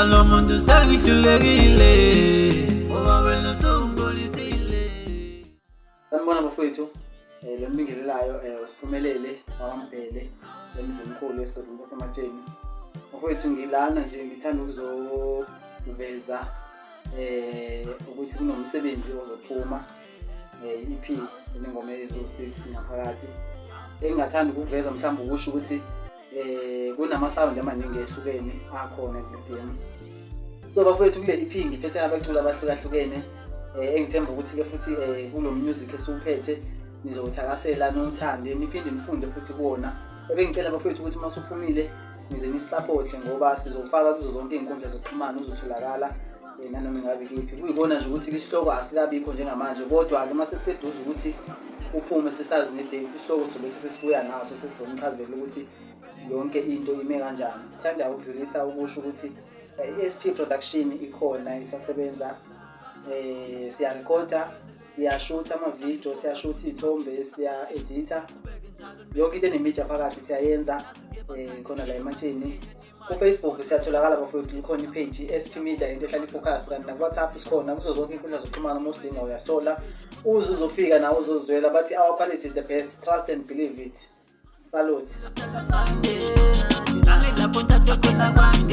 Nalo muntu sengihlulekile ngoba wena usungikholisile. Sanibona bafowethu, lo mbingelelayo usiphumelele wakwaMbhele emzimkhulu esigodini saseMatsheni. Bafowethu, ngilana nje ngithanda ukuzoveza ukuthi kunomsebenzi ozophuma, EP enengoma eziwu-6 ngaphakathi. Engingathanda ukuveza mhlawumbe ukusho ukuthi kunama-sound amaningi ehlukene akhona kule game. So bafowethu, kule EP ngiphethe abaculi abahlukahlukene, engithemba ukuthi-ke futhi kulo music esiwuphethe nizowuthakasela, niwuthande, niphinde nifunde futhi kuwona. Ebengicela bafowethu ukuthi uma usuphumile nize nisi-supporte, ngoba sizowufaka kuzo zonke iy'nkundla zokuxhumana, uzotholakala nanoma ingabe kephi. Kuyikona nje ukuthi isihloko asikabikho njengamanje, kodwa-ke uma sekuseduze ukuthi uphume, sisazi ne-date, isihloko sizobe sesibuya naso, sesizomchazela ukuthi yonke into ime kanjani. Ngithanda ukudlulisa ukusho ukuthi i-SP Production ikhona, isasebenza. Siyarekhoda, siyashutha amavidiyo, siyashutha iy'thombe, siya-editha, yonke into ene-media phakathi siyayenza khona la eMatsheni. Ku-Facebook siyatholakala bafowethu, ikhona i-page i-SP Media, into ehlala i-focus, kanti naku-WhatsApp sikhona. Kuzo zonke iy'nkundla zokuxhumana uma usidinga uyasithola, uze uzofika nawe uzozizwela. Bathi our quality is the best, trust and believe it. Salute. Nami lapho ngithathe khona kwami.